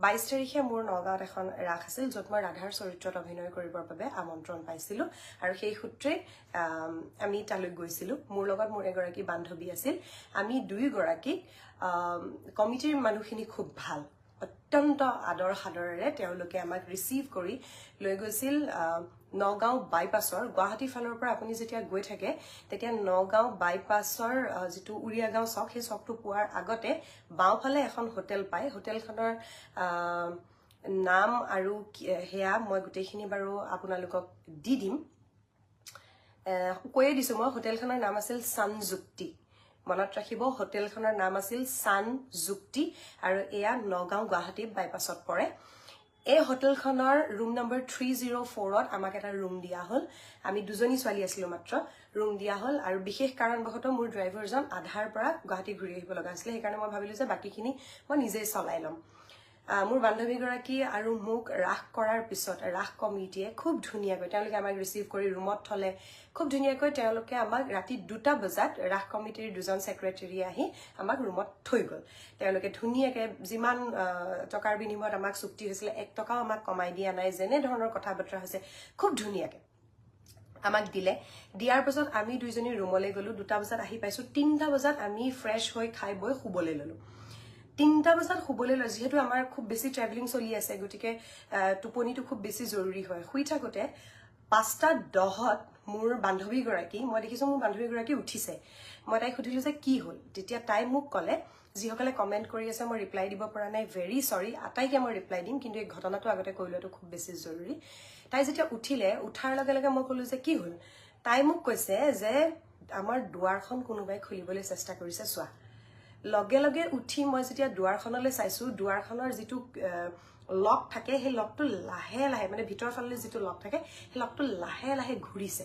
22 তাৰিখে মোৰ নগাঁৱত এখন ৰাস আছিল, য'ত মই ৰাধাৰ চৰিত্ৰত অভিনয় কৰিবৰ বাবে আমন্ত্ৰণ পাইছিলোঁ আৰু সেই সূত্ৰে আমি তালৈ গৈছিলোঁ। মোৰ লগত মোৰ এগৰাকী বান্ধৱী আছিল। আমি দুয়োগৰাকীক কমিটিৰ মানুহখিনি খুব ভাল, অত্যন্ত আদৰ সাদৰেৰে তেওঁলোকে আমাক ৰিচিভ কৰি লৈ গৈছিল। নগাঁও বাইপাছৰ, গুৱাহাটীৰ ফালৰ পৰা আপুনি যেতিয়া গৈ থাকে, তেতিয়া নগাঁও বাইপাছৰ যিটো উৰিয়াগাঁও চক, সেই চকটো পোৱাৰ আগতে বাওঁফালে এখন হোটেল পায়। হোটেলখনৰ নাম আৰু সেয়া মই গোটেইখিনি বাৰু আপোনালোকক দি দিম। কৈয়ে দিছোঁ মই, হোটেলখনৰ নাম আছিল চানযুক্তি। মনত ৰাখিব, হোটেলখনৰ নাম আছিল চানযুক্তি আৰু এয়া নগাঁও গুৱাহাটী বাইপাছত পৰে। এই হোটেলখনৰ ৰুম নম্বৰ 304ত আমাক এটা ৰুম দিয়া হ'ল। আমি দুজনী ছোৱালী আছিলোঁ মাত্ৰ। ৰুম দিয়া হ'ল আৰু বিশেষ কাৰণবশতঃ মোৰ ড্ৰাইভাৰজন আধাৰ পৰা গুৱাহাটী ঘূৰি আহিব লগা হৈছিলে। সেইকাৰণে মই ভাবিলোঁ যে বাকীখিনি মই নিজেই চলাই ল'ম। মোৰ বান্ধৱীগৰাকী আৰু মোক ৰাস কৰাৰ পিছত ৰাস কমিটিয়ে খুব ধুনীয়াকৈ তেওঁলোকে আমাক ৰিচিভ কৰি ৰুমত থ'লে। খুব ধুনীয়াকৈ তেওঁলোকে আমাক ৰাতি 2টা বজাত ৰাস কমিটিৰ দুজন ছেক্ৰেটেৰী আহি আমাক ৰুমত থৈ গ'ল। তেওঁলোকে ধুনীয়াকৈ যিমান টকাৰ বিনিময়ত আমাক চুক্তি হৈছিলে, 1 টকাও আমাক কমাই দিয়া নাই। যেনেধৰণৰ কথা বতৰা হৈছে, খুব ধুনীয়াকৈ আমাক দিলে। দিয়াৰ পাছত আমি দুইজনী ৰুমলৈ গ'লো। 2টা বজাত আহি পাইছোঁ। 3টা বজাত আমি ফ্ৰেছ হৈ খাই বৈ শুবলৈ ল'লোঁ। 3টা বজাত শুবলৈ লৈ, যিহেতু আমাৰ খুব বেছি ট্ৰেভেলিং চলি আছে, গতিকে টোপনিটো খুব বেছি জৰুৰী হয়। শুই থাকোঁতে 5টা 10ত মোৰ বান্ধৱীগৰাকী, মই দেখিছোঁ মোৰ বান্ধৱীগৰাকী উঠিছে। মই তাইক সুধিলোঁ যে কি হ'ল? তেতিয়া তাই মোক ক'লে, যিসকলে কমেণ্ট কৰি আছে, মই ৰিপ্লাই দিব পৰা নাই, ভেৰি চৰি, আটাইকে মই ৰিপ্লাই দিম, কিন্তু এই ঘটনাটো আগতে কৈ লোৱাটো খুব বেছি জৰুৰী। তাই যেতিয়া উঠিলে, উঠাৰ লগে লগে মই ক'লোঁ যে কি হ'ল? তাই মোক কৈছে যে আমাৰ দুৱাৰখন কোনোবাই খুলিবলৈ চেষ্টা কৰিছে, চোৱা। লগে লগে উঠি মই যেতিয়া দুৱাৰখনলৈ চাইছোঁ, দুৱাৰখনৰ যিটো লক থাকে, সেই লকটো লাহে লাহে, মানে ভিতৰৰ ফাললৈ যিটো লক থাকে, সেই লকটো লাহে লাহে ঘূৰিছে।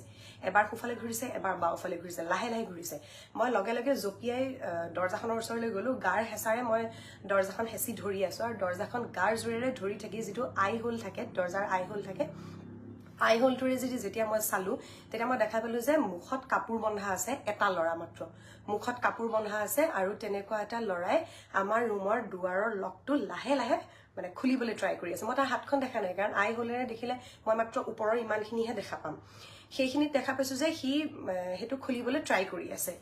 এবাৰ সোঁফালে ঘূৰিছে, এবাৰ বাওঁফালে ঘূৰিছে, লাহে লাহে ঘূৰিছে। মই লগে লগে জঁপিয়াই দৰ্জাখনৰ ওচৰলৈ গ'লোঁ। গাৰ হেঁচাৰে মই দৰ্জাখন হেঁচি ধৰি আছোঁ আৰু দৰ্জাখন গাৰ জোৰেৰে ধৰি থাকি যিটো আই হোল থাকে, দৰ্জাৰ আই হোল থাকে, আই হোলটোৰে যেতিয়া মই চালোঁ, তেতিয়া মই দেখা পালোঁ যে মুখত কাপোৰ বন্ধা আছে এটা ল'ৰা মাত্ৰ। মুখত কাপোৰ বন্ধা আছে আৰু তেনেকুৱা এটা ল'ৰাই আমাৰ ৰুমৰ দুৱাৰৰ লকটো লাহে লাহে মানে খুলিবলৈ ট্ৰাই কৰি আছে। মই তাৰ হাতখন দেখা নাই, কাৰণ আই হোলেৰে দেখিলে মই মাত্ৰ ওপৰৰ ইমানখিনিহে দেখা পাম। সেইখিনিত দেখা পাইছোঁ যে সি সেইটো খুলিবলৈ ট্ৰাই কৰি আছে।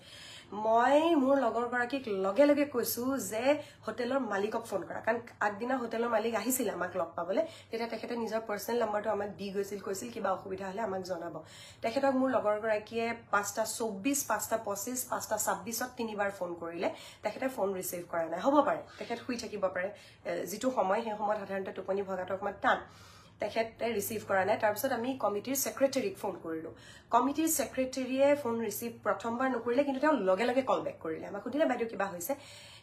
মই মোৰ লগৰগৰাকীক লগে লগে কৈছোঁ যে হোটেলৰ মালিকক ফোন কৰা, কাৰণ আগদিনা হোটেলৰ মালিক আহিছিল আমাক লগ পাবলৈ। তেতিয়া তেখেতে নিজৰ পাৰ্চনেল নাম্বাৰটো আমাক দি গৈছিল, কৈছিল কিবা অসুবিধা হ'লে আমাক জনাব। তেখেতক মোৰ লগৰগৰাকীয়ে 5টা 24, 5টা 25, 5টা 26ত তিনিবাৰ ফোন কৰিলে। তেখেতে ফোন ৰিচিভ কৰা নাই। হ'ব পাৰে তেখেত শুই থাকিব পাৰে। যিটো সময়, সেই সময়ত সাধাৰণতে টোপনি ভগাটো অকণমান টান। তেখেতে ৰিচিভ কৰা নাই। তাৰপিছত আমি কমিটিৰ ছেক্ৰেটেৰীক ফোন কৰিলোঁ। কমিটিৰ ছেক্ৰেটেৰীয়ে ফোন ৰিচিভ প্ৰথমবাৰ নকৰিলে, কিন্তু তেওঁ লগে লগে কল বেক কৰিলে। আমাক সুধিলে, বাইদেউ, কিবা হৈছে?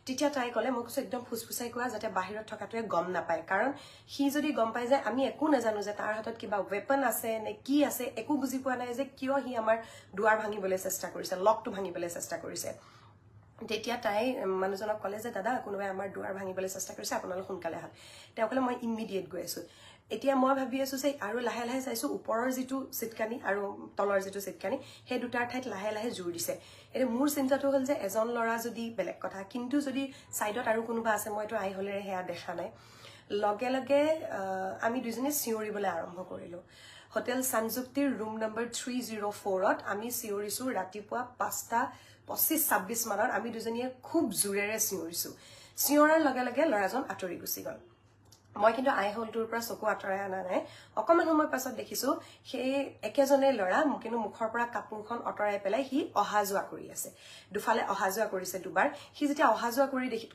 তেতিয়া তাই ক'লে, মই কৈছোঁ একদম ফুচফুচাই কোৱা, যাতে বাহিৰত থকাটোৱে গম নাপায়, কাৰণ সি যদি গম পাই যায়, আমি একো নাজানো যে তাৰ হাতত কিবা ৱেপন আছে নে কি আছে, একো বুজি পোৱা নাই যে কিয় সি আমাৰ দুৱাৰ ভাঙিবলৈ চেষ্টা কৰিছে, লকটো ভাঙিবলৈ চেষ্টা কৰিছে। তেতিয়া তাই মানুহজনক ক'লে যে দাদা, কোনোবাই আমাৰ দুৱাৰ ভাঙিবলৈ চেষ্টা কৰিছে, আপোনালোক সোনকালে আহক। তেওঁ ক'লে, মই ইমিডিয়েট গৈ আছোঁ। এতিয়া মই ভাবি আছোঁ যে আৰু লাহে লাহে চাইছোঁ, ওপৰৰ যিটো চিটকানি আৰু তলৰ যিটো চিটকানি, সেই দুটাৰ ঠাইত লাহে লাহে জোৰ দিছে। এতিয়া মোৰ চিন্তাটো হ'ল যে এজন ল'ৰা যদি বেলেগ কথা, কিন্তু যদি ছাইডত আৰু কোনোবা আছে, মইতো আই হ'লেৰে সেয়া দেখা নাই। লগে লগে আমি দুজনী চিঞৰিবলৈ আৰম্ভ কৰিলোঁ। হোটেল চানযুক্তিৰ ৰুম নম্বৰ 304ত আমি চিঞৰিছোঁ। ৰাতিপুৱা 5টা 25, 26 মানত আমি দুজনীয়ে খুব জোৰেৰে চিঞৰিছোঁ। চিঞৰাৰ লগে লগে ল'ৰাজন আঁতৰি গুচি গ'ল। মই কিন্তু আই হোলটোৰ পৰা চকু আঁতৰাই অনা নাই। অকণমান সময় পাছত দেখিছোঁ সেই একেজনে ল'ৰা, কিন্তু মুখৰ পৰা কাপোৰখন আঁতৰাই পেলাই সি অহা যোৱা কৰি আছে। দুফালে অহা যোৱা কৰিছে দুবাৰ। সি যেতিয়া অহা যোৱা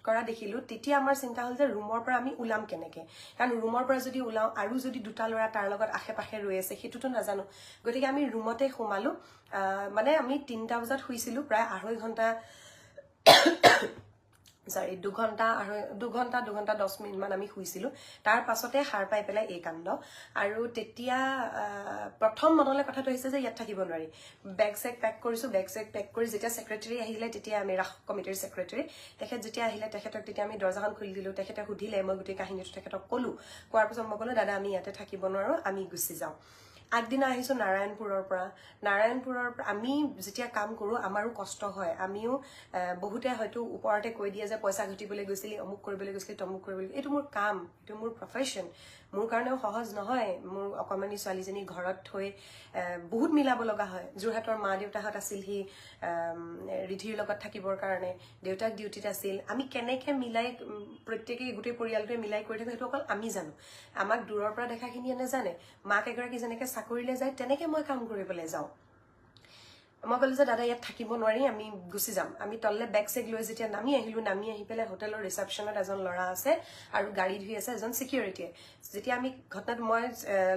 কৰা দেখিলোঁ, তেতিয়া আমাৰ চিন্তা হ'ল যে ৰুমৰ পৰা আমি ওলাম কেনেকে? কাৰণ ৰুমৰ পৰা যদি ওলাওঁ আৰু যদি দুটা ল'ৰা তাৰ লগত আশে পাশে ৰৈ আছে, সেইটোতো নাজানো। গতিকে আমি ৰুমতে সোমালো। মানে আমি 3টা বজাত শুইছিলোঁ, প্ৰায় আঢ়ৈ ঘণ্টা, চৰি, 2 ঘণ্টা, আঢ়ৈ 2 ঘণ্টা, 2 ঘণ্টা 10 মিনিটমান আমি শুইছিলোঁ। তাৰ পাছতে সাৰ পাই পেলাই এই কাণ্ড। আৰু তেতিয়া প্ৰথম মনলৈ কথাটো আহিছে যে ইয়াত থাকিব নোৱাৰি। বেগ চেগ পেক কৰিছোঁ। বেগ চেগ পেক কৰি যেতিয়া ছেক্ৰেটেৰী আহিলে, তেতিয়া আমি, ৰাস কমিটিৰ ছেক্ৰেটেৰী তেখেত যেতিয়া আহিলে, তেখেতক তেতিয়া আমি দৰ্জাখন খুলি দিলোঁ। তেখেতে সুধিলে, মই গোটেই কাহিনীটো তেখেতক ক'লোঁ। কোৱাৰ পাছত মই ক'লোঁ, দাদা, আমি ইয়াতে থাকিব নোৱাৰোঁ, আমি গুচি যাওঁ। আগদিনা আহিছোঁ নাৰায়ণপুৰৰ পৰা। নাৰায়ণপুৰৰ পৰা আমি যেতিয়া কাম কৰোঁ, আমাৰো কষ্ট হয়। আমিও বহুতে হয়তো ওপৰতে কৈ দিয়ে যে পইচা ঘটিবলৈ গৈছিলি, অমুক কৰিবলৈ গৈছিলি, তমুক কৰিবলৈ। এইটো মোৰ কাম, এইটো মোৰ প্ৰফেশ্যন। মোৰ কাৰণেও সহজ নহয়। মোৰ অকণমানি ছোৱালীজনী ঘৰত থৈ বহুত মিলাব লগা হয়। যোৰহাটৰ মা দেউতাহঁত আছিলহি ৰিধিৰ লগত থাকিবৰ কাৰণে, দেউতাক ডিউটিত আছিল। আমি কেনেকৈ মিলাই প্ৰত্যেকেই গোটেই পৰিয়ালটোৱে মিলাই কৰি থাকোঁ, সেইটো অকল আমি জানো। আমাক দূৰৰ পৰা দেখাখিনিয়ে নাজানে। মাক এগৰাকী যেনেকৈ চাকৰিলৈ যায়, তেনেকৈ মই কাম কৰিবলৈ যাওঁ। মই ক'লো যে দাদা, ইয়াত থাকিব নোৱাৰি, আমি গুচি যাম। আমি তললৈ বেগ চেগ লৈ যেতিয়া নামি আহিলোঁ, নামি আহি পেলাই হোটেলৰ ৰিচেপশ্যনত এজন ল'ৰা আছে আৰু গাড়ী ধুই আছে এজন ছিকিউৰিটিয়ে। যেতিয়া আমি ঘটনাত মই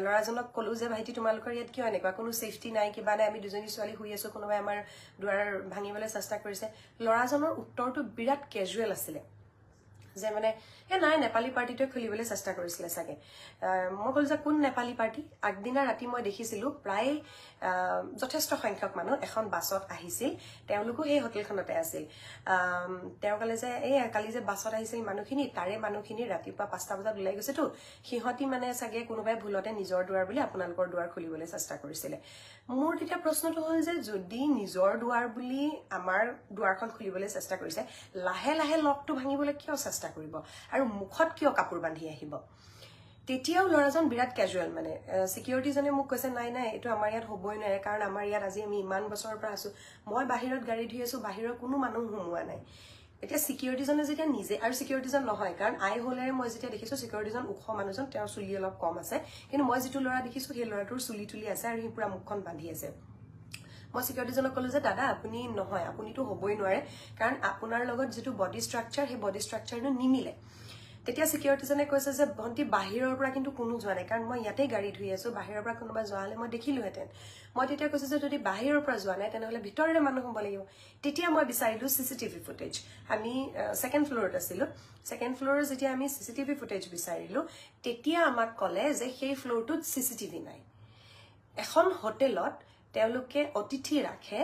ল'ৰাজনক ক'লো যে ভাইটি, তোমালোকৰ ইয়াত কিয় এনেকুৱা, কোনো ছেফটি নাই, কিবা নাই, আমি দুজনী ছোৱালী শুই আছোঁ, কোনোবাই আমাৰ দুৱাৰ ভাঙিবলৈ চেষ্টা কৰিছে। ল'ৰাজনৰ উত্তৰটো বিৰাট কেজুৱেল আছিলে যে মানে এই নাই, নেপালী পাৰ্টিটোৱে খুলিবলৈ চেষ্টা কৰিছিলে চাগে। মই ক'লো যে কোন নেপালী পাৰ্টি? আগদিনা ৰাতি মই দেখিছিলোঁ প্ৰায় যথেষ্ট সংখ্যক মানুহ এখন বাছত আহিছিল, তেওঁলোকো সেই হোটেলখনতে আছিল। তেওঁ ক'লে যে এই কালি যে বাছত আহিছিল মানুহখিনি, তাৰে মানুহখিনি ৰাতিপুৱা 5টা বজাত ওলাই গৈছেতো, সিহঁতি মানে চাগে কোনোবাই ভুলতে নিজৰ দুৱাৰ বুলি আপোনালোকৰ দুৱাৰ খুলিবলৈ চেষ্টা কৰিছিলে। মোৰ তেতিয়া প্ৰশ্নটো হ'ল যে যদি নিজৰ দুৱাৰ বুলি আমাৰ দুৱাৰখন খুলিবলৈ চেষ্টা কৰিছে, লাহে লাহে লকটো ভাঙিবলৈ কিয় চেষ্টা কৰিব আৰু মুখত কিয় কাপোৰ বান্ধি আহিব? তেতিয়াও ল'ৰাজন বিৰাট কেজুৱেল। মানে ছিকিউৰিটিজনে মোক কৈছে, নাই নাই, এইটো আমাৰ ইয়াত হ'বই নোৱাৰে, কাৰণ আমাৰ ইয়াত আজি আমি ইমান বছৰৰ পৰা আছোঁ, মই বাহিৰত গাড়ী ধুই আছোঁ, বাহিৰৰ কোনো মানুহ সোমোৱা নাই। এতিয়া ছিকিউৰিটিজনে যেতিয়া নিজে, আৰু ছিকিউৰিটিজন নহয়, কাৰণ আই হ'লেৰে মই যেতিয়া দেখিছোঁ ছিকিউৰিটিজন ওখ মানুহজন, তেওঁৰ চুলি অলপ কম আছে, কিন্তু মই যিটো ল'ৰা দেখিছোঁ সেই ল'ৰাটোৰ চুলি তুলি আছে আৰু সি পূৰা মুখখন বান্ধি আছে। মই ছিকিউৰিটিজনক ক'লো যে দাদা, আপুনি নহয়, আপুনিতো হ'বই নোৱাৰে, কাৰণ আপোনাৰ লগত যিটো বডি ষ্ট্ৰাকচাৰ, সেই বডি ষ্ট্ৰাকচাৰটো নিমিলে। তেতিয়া ছিকিউৰিটিজনে কৈছে যে ভণ্টি, বাহিৰৰ পৰা কিন্তু কোনো যোৱা নাই, কাৰণ মই ইয়াতেই গাড়ী ধুই আছোঁ, বাহিৰৰ পৰা কোনোবা যোৱা হ'লে মই দেখিলোহেঁতেন। মই তেতিয়া কৈছোঁ যে যদি বাহিৰৰ পৰা যোৱা নাই, তেনেহ'লে ভিতৰৰে মানুহ হ'ব লাগিব। তেতিয়া মই বিচাৰিলোঁ চিচিটিভি ফুটেজ। আমি ছেকেণ্ড ফ্ল'ৰত আছিলোঁ। ছেকেণ্ড ফ্ল'ৰৰ যেতিয়া আমি চিচিটিভি ফুটেজ বিচাৰিলোঁ, তেতিয়া আমাক ক'লে যে সেই ফ্ল'ৰটোত চিচিটিভি নাই। এখন হোটেলত তেওঁলোকে অতিথি ৰাখে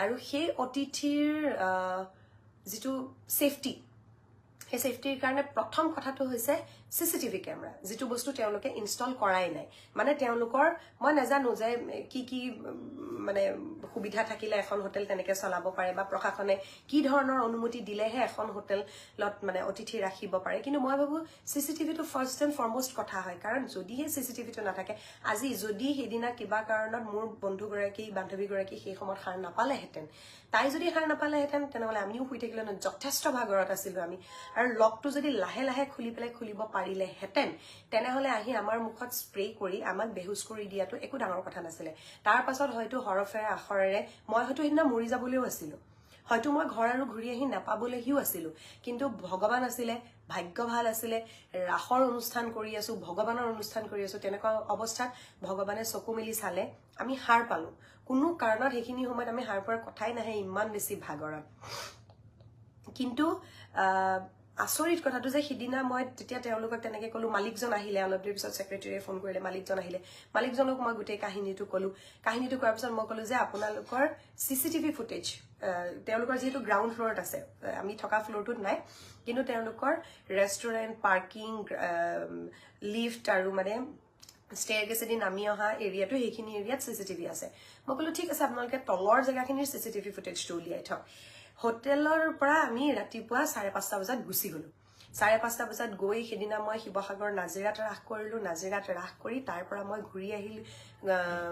আৰু সেই অতিথিৰ যিটো ছেফটি, সেই ছেফটিৰ কাৰণে প্ৰথম কথাটো হৈছে চিচিটিভি কেমেৰা, যিটো বস্তু তেওঁলোকে ইনষ্টল কৰাই নাই। মানে তেওঁলোকৰ মই নাজানো যে কি কি মানে সুবিধা থাকিলে এখন হোটেল তেনেকৈ চলাব পাৰে বা প্ৰশাসনে কি ধৰণৰ অনুমতি দিলেহে এখন হোটেলত মানে অতিথি ৰাখিব পাৰে, কিন্তু মই ভাবোঁ চিচিটিভিটো ফাৰ্ষ্ট এণ্ড ফৰমষ্ট কথা হয়। কাৰণ যদিহে চিচিটিভিটো নাথাকে, আজি যদি সেইদিনা কিবা কাৰণত মোৰ বন্ধুগৰাকী, বান্ধৱীগৰাকী সেই সময়ত সাৰ নাপালেহেঁতেন, তাই যদি সাৰ নাপালেহেঁতেন, তেনেহ'লে আমিও শুই থাকিলে, যথেষ্ট ভাগৰত আছিলোঁ আমি, আৰু লকটো যদি লাহে লাহে খুলি পেলাই খুলিব পাৰিলেহেঁতেন, তেনেহ'লে আহি আমাৰ মুখত স্প্ৰে কৰি আমাক বেহুচ কৰি দিয়াটো একো ডাঙৰ কথা নাছিলে। তাৰ পাছত হয়তো হৰফেৰে আখৰেৰে মই হয়তো সেইদিনা মৰি যাবলৈও আছিলোঁ, হয়তো মই ঘৰ আৰু ঘূৰি আহি নাপাবলৈও আছিলোঁ, কিন্তু ভগৱান আছিলে, ভাগ্য ভাল আছিলে, ৰাসৰ অনুষ্ঠান কৰি আছোঁ, ভগৱানৰ অনুষ্ঠান কৰি আছোঁ, তেনেকুৱা অৱস্থাত ভগৱানে চকু মেলি চালে, আমি সাৰ পালোঁ। কোনো কাৰণত সেইখিনি সময়ত আমি সাৰ পোৱাৰ কথাই নাহে, ইমান বেছি ভাগৰত। কিন্তু আচৰিত কথাটো যে সিদিনা মই তেতিয়া তেওঁলোকক তেনেকৈ ক'লোঁ, মালিকজন আহিলে, অলপ দেৰি পিছত ছেক্ৰেটেৰীয়ে ফোন কৰিলে, মালিকজন আহিলে, মালিকজনক মই গোটেই কাহিনীটো ক'লোঁ। কাহিনীটো কোৱাৰ পিছত মই ক'লোঁ যে আপোনালোকৰ চিচিটিভি ফুটেজ, তেওঁলোকৰ যিহেতু গ্ৰাউণ্ড ফ্ল'ৰত আছে, আমি থকা ফ্ল'ৰটোত নাই, কিন্তু তেওঁলোকৰ ৰেষ্টুৰেণ্ট, পাৰ্কিং, লিফ্ট আৰু মানে ষ্টেয়াৰকেছেদি নামি অহা এৰিয়াটো, সেইখিনি এৰিয়াত চিচিটিভি আছে। মই ক'লোঁ ঠিক আছে, আপোনালোকে তলৰ জেগাখিনিৰ চিচিটিভি ফুটেজটো উলিয়াই থওক। হোটেলৰ পৰা আমি ৰাতিপুৱা 5:30 বজাত গুচি গ'লোঁ। 5:30 বজাত গৈ সেইদিনা মই শিৱসাগৰ নাজিৰাত ৰাস কৰিলোঁ। নাজিৰাত ৰাস কৰি তাৰ পৰা মই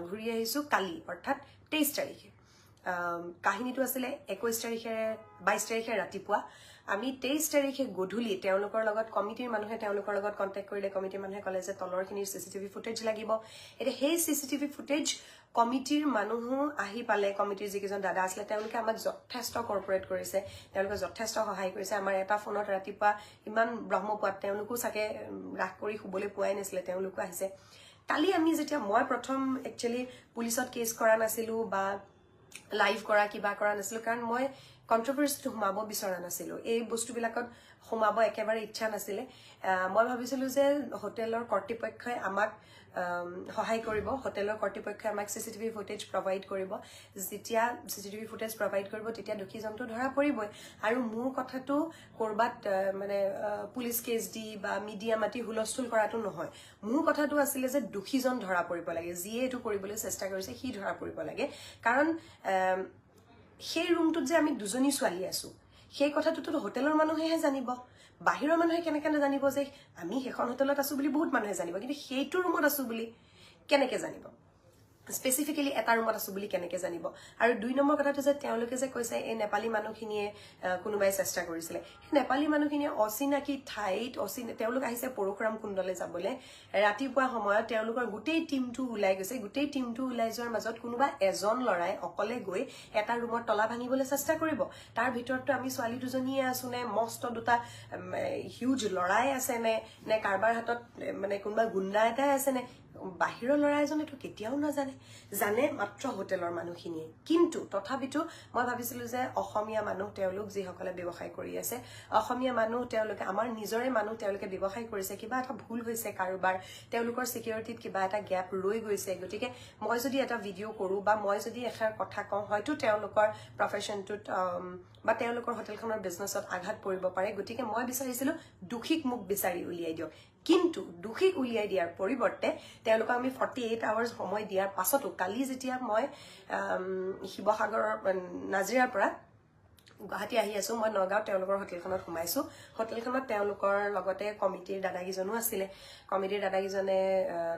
ঘূৰি আহিছোঁ কালি, অৰ্থাৎ 23 তাৰিখে। কাহিনীটো আছিলে 21 তাৰিখে, 22 তাৰিখে ৰাতিপুৱা। আমি 23 তাৰিখে গধূলি তেওঁলোকৰ লগত, কমিটিৰ মানুহে তেওঁলোকৰ লগত কণ্টেক্ট কৰিলে। কমিটিৰ মানুহে ক'লে যে তলৰখিনিৰ চিচিটিভি ফুটেজ লাগিব। এতিয়া সেই চিচিটিভি ফুটেজ কমিটিৰ মানুহো আহি পালে। কমিটিৰ যিকেইজন দাদা আছিলে, তেওঁলোকে আমাক যথেষ্ট কৰ্পৰেট কৰিছে, তেওঁলোকে যথেষ্ট সহায় কৰিছে। আমাৰ এটা ফোনত ৰাতিপুৱা ইমান ব্ৰহ্মপুৱাত তেওঁলোকো চাগে ৰাস কৰি শুবলৈ পোৱাই নাছিলে, তেওঁলোকো আহিছে। কালি আমি যেতিয়া মই প্ৰথম একচুৱেলি পুলিচত কেছ কৰা নাছিলোঁ বা লাইভ কৰা কিবা কৰা নাছিলোঁ, কাৰণ মই কণ্ট্ৰভাৰ্চিত সোমাব বিচৰা নাছিলোঁ, এই বস্তুবিলাকত সোমাব একেবাৰে ইচ্ছা নাছিলে। মই ভাবিছিলোঁ যে হোটেলৰ কৰ্তৃপক্ষই আমাক সহায় কৰিব, হোটেলৰ কৰ্তৃপক্ষই আমাক CCTV footage provide কৰিব। যেতিয়া CCTV footage provide কৰিব, তেতিয়া দোষীজনটো ধৰা পৰিবই। আৰু মোৰ কথাটো ক'ৰবাত মানে পুলিচ কেছ দি বা মিডিয়া মাতি হুলস্থুল কৰাটো নহয়। মোৰ কথাটো আছিলে যে দোষীজন ধৰা পৰিব লাগে, যিয়ে এইটো কৰিবলৈ চেষ্টা কৰিছে সি ধৰা পৰিব লাগে। কাৰণ সেই ৰুমটোত যে আমি দুজনী ছোৱালী আছো, সেই কথাটোতো হোটেলৰ মানুহেহে জানিব। বাহিৰৰ মানুহে কেনেকৈ নাজানিব যে আমি সেইখন হোটেলত আছো বুলি? বহুত মানুহে জানিব, কিন্তু সেইটো ৰুমত আছো বুলি কেনেকে জানিব? স্পেচিফিকেলি এটা ৰুমত আছো বুলি কেনেকে জানিব? আৰু 2 নম্বৰ কথাটো যে তেওঁলোকে যে কৈছে এই নেপালী মানুহখিনিয়ে কোনোবাই চেষ্টা কৰিছিলে, সেই নেপালী মানুহখিনিয়ে অচিনাকি ঠাইত তেওঁলোক আহিছে পৰশুৰাম কুণ্ডলৈ যাবলৈ। ৰাতিপুৱা সময়ত তেওঁলোকৰ গোটেই টীমটো ওলাই গৈছে। গোটেই টীমটো ওলাই যোৱাৰ মাজত কোনোবা এজন ল'ৰাই অকলে গৈ এটা ৰুমৰ তলা ভাঙিবলৈ চেষ্টা কৰিব? তাৰ ভিতৰততো আমি ছোৱালী দুজনীয়ে আছো নে মস্ত দুটা হিউজ ল'ৰাই আছে নে নে কাৰোবাৰ হাতত মানে কোনোবা গুণ্ডা এটাই আছে নে, বাহিৰৰ ল'ৰা এজনেতো কেতিয়াও নাজানে। জানে মাত্ৰ হোটেলৰ মানুহখিনিয়ে। কিন্তু তথাপিতো মই ভাবিছিলো যে অসমীয়া মানুহ তেওঁলোক, যিসকলে ব্যৱসায় কৰি আছে, অসমীয়া মানুহ তেওঁলোকে, আমাৰ নিজৰে মানুহ, তেওঁলোকে ব্যৱসায় কৰিছে, কিবা এটা ভুল হৈছে কাৰোবাৰ, তেওঁলোকৰ ছিকিউৰিটিত কিবা এটা গেপ ৰৈ গৈছে। গতিকে মই যদি এটা ভিডিঅ' কৰোঁ বা মই যদি এষাৰ কথা কওঁ, হয়তো তেওঁলোকৰ প্ৰফেশ্যনটোত বা তেওঁলোকৰ হোটেলখনৰ বিজনেছত আঘাত পৰিব পাৰে। গতিকে মই বিচাৰিছিলো দোষীক মোক বিচাৰি উলিয়াই দিয়ক। কিন্তু দোষীক উলিয়াই দিয়াৰ পৰিৱৰ্তে তেওঁলোকক আমি 48 আৱাৰ্ছ সময় দিয়াৰ পাছতো কালি যেতিয়া মই শিৱসাগৰৰ নাজিৰাৰ পৰা গুৱাহাটী আহি আছো, মই নগাঁৱত তেওঁলোকৰ হোটেলখনত সোমাইছো। হোটেলখনত তেওঁলোকৰ লগতে কমিটিৰ দাদাকেইজনো আছিলে। কমিটিৰ দাদাকেইজনে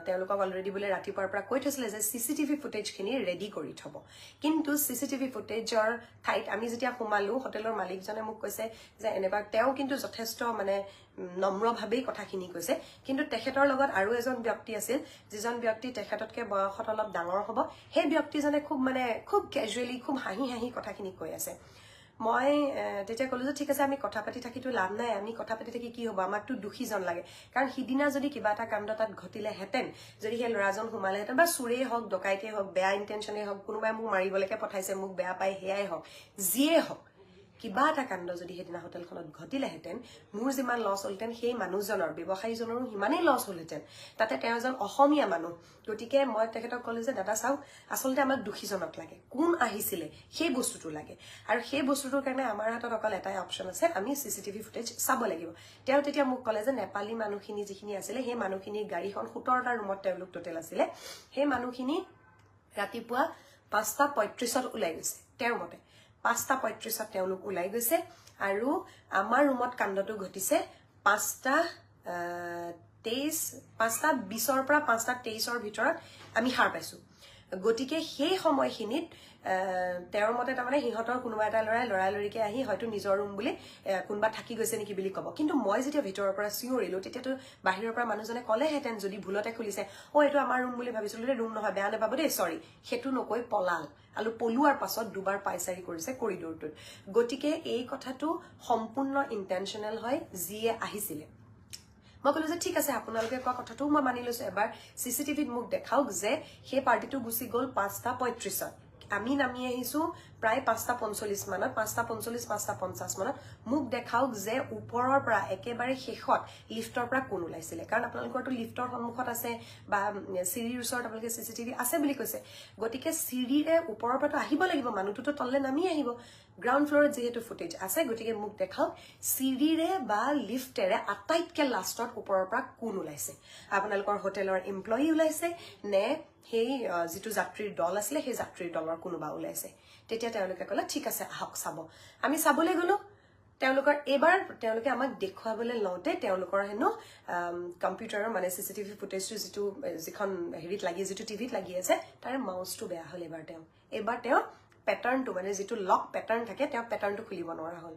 তেওঁলোকক অলৰেডি বোলে ৰাতিপুৱাৰ পৰা কৈ থৈছিলে যে CCTV ফুটেজখিনি ৰেডি কৰি থ'ব। কিন্তু CCTV ফুটেজৰ ঠাইত আমি যেতিয়া সোমালো, হোটেলৰ মালিকজনে মোক কৈছে যে এনেকুৱা, তেওঁ কিন্তু যথেষ্ট মানে নম্ৰভাৱেই কথাখিনি কৈছে। কিন্তু তেখেতৰ লগত আৰু এজন ব্যক্তি আছিল, যিজন ব্যক্তি তেখেততকৈ বয়সত অলপ ডাঙৰ হ'ব। সেই ব্যক্তিজনে খুব মানে খুব কেজুৱেলি, খুব হাঁহি হাঁহি কথাখিনি কৈ আছে। মই তেতিয়া ক'লো যে ঠিক আছে, আমি কথা পাতি থাকিতো লাভ নাই, আমি কথা পাতি থাকি কি হ'ব? আমাকতো দোষীজন লাগে। কাৰণ সিদিনা যদি কিবা এটা কাণ্ড তাত ঘটিলেহেঁতেন, যদি সেই ল'ৰাজন সোমালেহেঁতেন, বা চোৰেই হওক, ডকাইতেই হওক, বেয়া ইণ্টেনশ্যনেই হওক, কোনোবাই মোক মাৰিবলৈকে পঠাইছে, মোক বেয়া পায় সেয়াই হওক, যিয়ে হওক, কিবা এটা কাণ্ড যদি সেইদিনা হোটেলখনত ঘটিলেহেঁতেন, মোৰ যিমান লছ হ'লহেঁতেন, সেই মানুহজনৰ, ব্যৱসায়ীজনৰো সিমানেই লছ হ'লহেঁতেন। তাতে তেওঁ এজন অসমীয়া মানুহ। গতিকে মই তেখেতক ক'লো যে দাদা চাওক, আচলতে আমাক দোষীজনক লাগে, কোন আহিছিলে সেই বস্তুটো লাগে। আৰু সেই বস্তুটোৰ কাৰণে আমাৰ হাতত অকল এটাই অপশ্যন আছে, আমি CCTV footage চাব লাগিব। তেওঁ তেতিয়া মোক ক'লে যে নেপালী মানুহখিনি যিখিনি আছিলে, সেই মানুহখিনিৰ গাড়ীখন, 17টা ৰুমত তেওঁলোক টোটেল আছিলে, সেই মানুহখিনি ৰাতিপুৱা 5টা 35ত ওলাই গৈছে। তেওঁৰ মতে 5টা 35ত তেওঁলোক ওলাই গৈছে আৰু আমাৰ ৰুমত কাণ্ডটো ঘটিছে 5টা 23, 5টা 20ৰ পৰা 5টা 23ৰ ভিতৰত আমি সাৰ পাইছো। গতিকে সেই সময়খিনিত তেওঁৰ মতে তাৰমানে সিহঁতৰ কোনোবা এটা ল'ৰাই লৰালৰিকে আহি হয়তো নিজৰ ৰুম বুলি কোনোবা থাকি গৈছে নেকি বুলি ক'ব। কিন্তু মই যেতিয়া ভিতৰৰ পৰা চিঞৰিলো, তেতিয়াতো বাহিৰৰ পৰা মানুহজনে ক'লেহেঁতেন, যদি ভুলতে খুলিছে, "অ', এইটো আমাৰ ৰুম বুলি ভাবিছিলো দেই, ৰুম নহয়, বেয়া নাপাব দেই, চৰি।" সেইটো নকৈ পলাল আৰু পলোৱাৰ পাছত দুবাৰ পায়চাৰি কৰিছে কৰিডৰটোত। গতিকে এই কথাটো সম্পূৰ্ণ ইণ্টেনশ্যনেল হয় যিয়ে আহিছিলে। মই ক'লো যে ঠিক আছে, আপোনালোকে কোৱা কথাটোও মই মানি লৈছো, এবাৰ CCTVত মোক দেখাওক যে সেই পাৰ্টিটো গুচি গ'ল 5টা 35ত, আমি নামি আহিছো প্ৰায় 5টা 45 মানত, 5টা 45, 5টা 50 মানত। মোক দেখাওক যে ওপৰৰ পৰা একেবাৰে শেষত লিফ্টৰ পৰা কোন ওলাইছিলে। কাৰণ আপোনালোকৰতো লিফ্টৰ সন্মুখত আছে বা চিৰিৰ ওচৰত আপোনালোকে CCTV আছে বুলি কৈছে। গতিকে চিৰিৰে ওপৰৰ পৰাতো আহিব লাগিব, মানুহটোতো তললৈ নামি আহিব। গ্ৰাউণ্ড ফ্ল'ৰত যিহেতু ফুটেজ আছে, গতিকে মোক দেখাওক চিৰিৰে বা লিফ্টেৰে আটাইতকৈ লাষ্টত ওপৰৰ পৰা কোন ওলাইছে। আপোনালোকৰ হোটেলৰ এমপ্লয়ী ওলাইছে নে সেই যিটো যাত্ৰীৰ দল আছিলে, সেই যাত্ৰীৰ দলৰ কোনোবা ওলাইছে? তেতিয়া তেওঁলোকে ক'লে, "ঠিক আছে, আহক চাব।" আমি চাবলৈ গ'লো। তেওঁলোকৰ এইবাৰ তেওঁলোকে আমাক দেখুৱাবলৈ লওঁতে তেওঁলোকৰ হেনো কম্পিউটাৰৰ মানে CCTV ফুটেজটো যিটো যিখন হেৰিত লাগি, যিটো টিভিত লাগি আছে, তাৰে মাউচটো বেয়া হ'ল। এইবাৰ তেওঁ পেটাৰ্ণটো, মানে যিটো লক পেটাৰ্ণ থাকে, তেওঁ পেটাৰ্ণটো খুলিব নোৱাৰা হ'ল।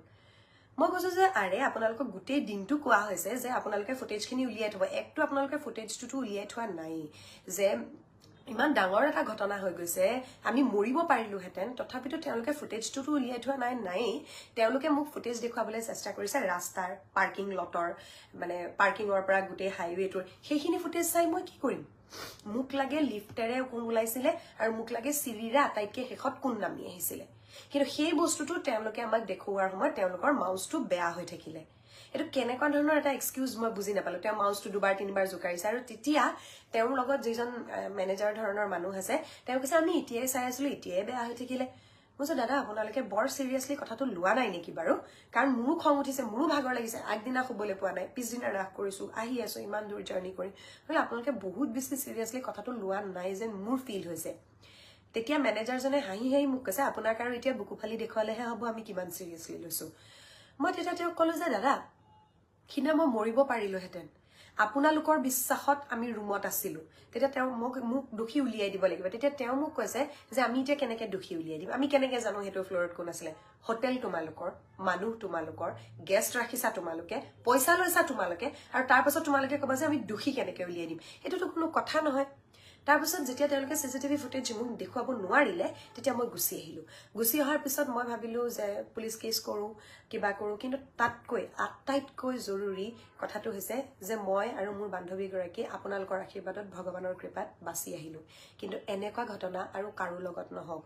মই কৈছো যে আৰে, আপোনালোকক গোটেই দিনটো কোৱা হৈছে যে আপোনালোকে ফুটেজখিনি উলিয়াই থ'ব। একটো আপোনালোকে ফুটেজটোতো উলিয়াই থোৱা নাই যে ইমান ডাঙৰ এটা ঘটনা হৈ গৈছে, আমি মৰিব পাৰিলোহেঁতেন, তথাপিতো তেওঁলোকে ফুটেজটোতো উলিয়াই থোৱা নাই। নায়েই, তেওঁলোকে মোক ফুটেজ দেখুৱাবলৈ চেষ্টা কৰিছে ৰাস্তাৰ পাৰ্কিং লটৰ, মানে পাৰ্কিঙৰ পৰা গোটেই হাইৱেটোৰ। সেইখিনি ফুটেজ চাই মই কি কৰিম? মোক লাগে লিফ্টেৰে কোন ওলাইছিলে আৰু মোক লাগে চিৰিৰে আটাইতকৈ শেষত কোন নামি আহিছিলে। কিন্তু সেই বস্তুটো তেওঁলোকে আমাক দেখুওৱাৰ সময়ত তেওঁলোকৰ মাউচটো বেয়া হৈ থাকিলে। এইটো কেনেকুৱা ধৰণৰ এটা এক্সকিউজ, মই বুজি নাপালো। তেওঁ মাউচটো দুবাৰ তিনিবাৰ জোকাৰিছে আৰু তেতিয়া তেওঁৰ লগত যিজন মেনেজাৰ ধৰণৰ মানুহ আছে, তেওঁ কৈছে, "আমি এতিয়াই চাই আছিলো, এতিয়াই বেয়া হৈ থাকিলে।" মই কৈছোঁ, "দাদা, আপোনালোকে বৰ চিৰিয়াছলি কথাটো লোৱা নাই নেকি বাৰু?" কাৰণ মোৰো খং উঠিছে, মোৰো ভাগৰ লাগিছে। আগদিনা শুবলৈ পোৱা নাই, পিছদিনা ৰাস কৰিছো, আহি আছো ইমান দূৰ জাৰ্ণি কৰি। গতিকে আপোনালোকে বহুত বেছি চিৰিয়াছলি কথাটো লোৱা নাই যেন মোৰ ফিল হৈছে। তেতিয়া মেনেজাৰজনে হাঁহি হাঁহি মোক কৈছে, "আপোনাক আৰু এতিয়া বুকু ফালি দেখুৱালেহে হ'ব আমি কিমান চিৰিয়াছলি লৈছো।" মই তেতিয়া তেওঁক ক'লো যে দাদা, সিদিনা মই মৰিব পাৰিলোহেঁতেন, আপোনালোকৰ বিশ্বাসত আমি ৰুমত আছিলো। তেতিয়া তেওঁ মোক দোষী উলিয়াই দিব লাগিব। তেতিয়া তেওঁ মোক কৈছে যে আমি এতিয়া কেনেকে দোষী উলিয়াই দিম? আমি কেনেকে জানো সেইটো ফ্ল'ৰত কোন আছিলে? হোটেল তোমালোকৰ, মানুহ তোমালোকৰ, গেষ্ট ৰাখিছা তোমালোকে, পইচা লৈছা তোমালোকে আৰু তাৰ পাছত তোমালোকে ক'বা যে আমি দোষী কেনেকে উলিয়াই দিম? এইটোতো কোনো কথা নহয়। তাৰপিছত যেতিয়া তেওঁলোকে চিচিটিভি ফুটেজ মোক দেখুৱাব নোৱাৰিলে, তেতিয়া মই গুচি আহিলোঁ। গুচি অহাৰ পিছত মই ভাবিলোঁ যে পুলিচ কেছ কৰোঁ, কিবা কৰোঁ। কিন্তু তাতকৈ আটাইতকৈ জৰুৰী কথাটো হৈছে যে মই আৰু মোৰ বান্ধৱীগৰাকী আপোনালোকৰ আশীৰ্বাদত, ভগৱানৰ কৃপাত বাচি আহিলোঁ। কিন্তু এনেকুৱা ঘটনা আৰু কাৰো লগত নহওক।